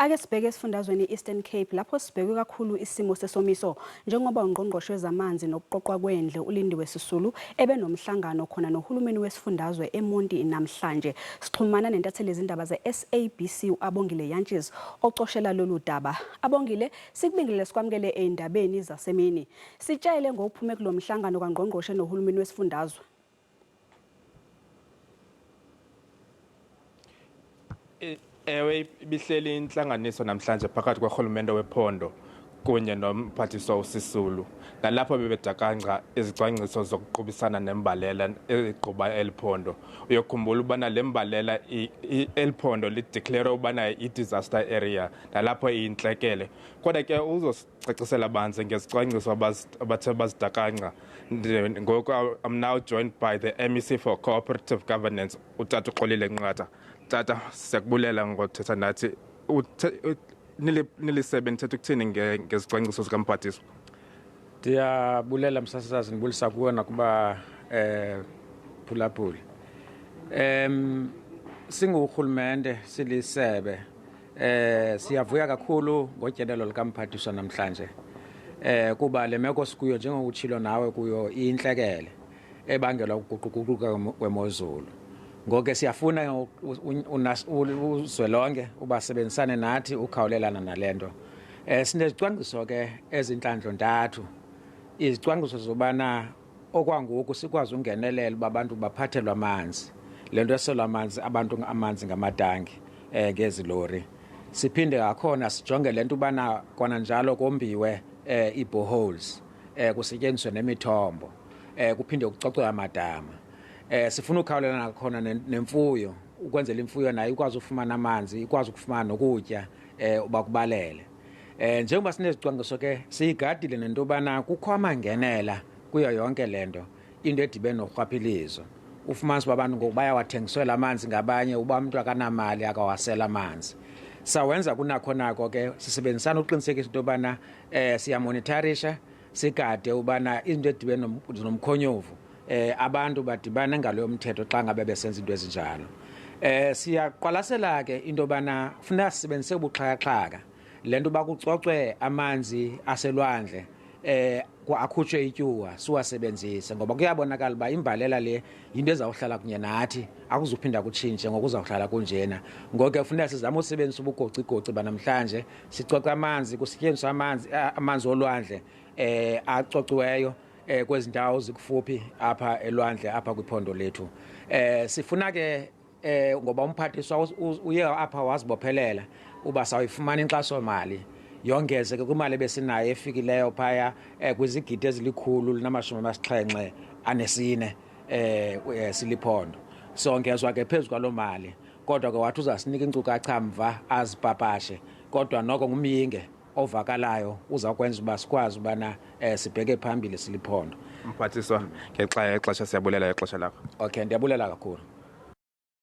Ake sibheke esifundazweni i-Eastern Cape lapho sibhekwe kakhulu isimo sesomiso njengoba ungqongqoshe wezamanzi nokuqoqwa kwendle uLindiwe Sisulu ebenomhlangano khona nohulumeni wesifundazwe eMonti namhlanje. Sixhumana nentatheli yezindaba ze-SABC u-Abongile Jantjies ocoshela lolu daba. Abongile, sikubingelele sikwamukele ey'ndabeni zasemini. Sitshele ngokuphume kulo mhlangano kangqongqoshe nohulumeni wesifundazwe. Ewe, ibihleli intlanganiso namhlanje phakathi kwarhulumente wephondo kunye nomphathiswa uSisulu, nalapho bebedakanca izicwangciso zokuqubisana nembalela egquba eli phondo. Uyokhumbula ubana le mbalela eli phondo lideclare ubana i-disaster area, nalapho iyintlekele. Kodwa ke uzosicacisela banzi ngezicwangciso abathe bazidakanca. Ngoku I'm now joined by the MEC for Cooperative Governance, utata uXolile Nqatha. Tata, siyakubulela ngothetha nathi. Nilisebe nithetha ukuthini ngezicwangciso zikamphathiswa? Ndiyabulela msasazi, ndibulisa kuwe nakuba phulaphuli. Singurhulumente silisebe siyavuya kakhulu ngotyelelo likamphathiswa namhlanje. Kuba le meko sikuyo njengokutshilo nawe kuyo iyintlekele ebangelwa ukuguquguquka kwemozulu. Ngoko ke siyafuna uzwelonke ubasebenzisane nathi ukhawulelana nale nto. Sinezicwangciso ke ezintlantlo-ntathu. Izicwangciso zobana okwangoku sikwazi ungenelela uba abantu baphathelwe amanzi. Le nto eselwa amanzi, abantu amanzi ngamatanki ngezi lori. Siphinde ngakhona sijonge le nto ubana kwananjalo kombiwe ii-boreholes, kusetyenziswe nemithombo, kuphinde kucocwe amadama. Sifuna ukhawulelana nakhona nemfuyo, ukwenzela imfuyo nayo ikwazi ufumana amanzi, ikwazi ukufumana nokutya uba kubalele. Njengoba sinezicwangciso ke siyigadile nento yobana kukho amangenela kuyo yonke le nto, into edibene norhwaphilizo. Ufumanisa uba abantu ngoku bayawathengisela amanzi ngabanye, uba umntu akanamali akawasela amanzi. Sawenza kunakho nako ke sisebenzisana ukuqinisekisa into yobana siyamonitharisha, sigade ubana izinto edibene nomkhonyovu abantu badibane ngalo yomthetho xa ngabe besenza into ezinjalo. Siyaqwalasela ke into yobana funeka sisebenzise ubuxhakaxhaka, le nto uba kucocwe amanzi aselwandle akhutshwe ityuwa siwasebenzise, ngoba kuyabonakala uba imbalela le yinto ezawuhlala kunye nathi, akuzuphinda kutshintshe ngoku uzawuhlala kunjena. Ngoko ke funeka sizame usebenzisa ubugocigoci banamhlanje, sicoce amanzi, kusetyenziswe amanzi olwandle acociweyo kwezi ndawo zikufuphi apha elwandle apha kwiphondo lethu. Sifuna ke ngoba umphathiswa uye apha wazibophelela uba sawuyifumana inkxasomali yongeze ke kwimali ebesinayo efikileyo phaya kwizigidi ezilikhulu linamashumi amasixhenxe anesine siliphondo. Songezwa ke phezu kwaloo mali, kodwa ke wathi uzasinika iinkcukacha mva azipapashe, kodwa noko ngumyinge ovakalayo uza kwenza uba sikwazi ubana sibheke phambili siliphondo. Mphathiswa, ngenxa yexesha siyabulela ixesha lakho. Okay, ndiyabulela kakhulu.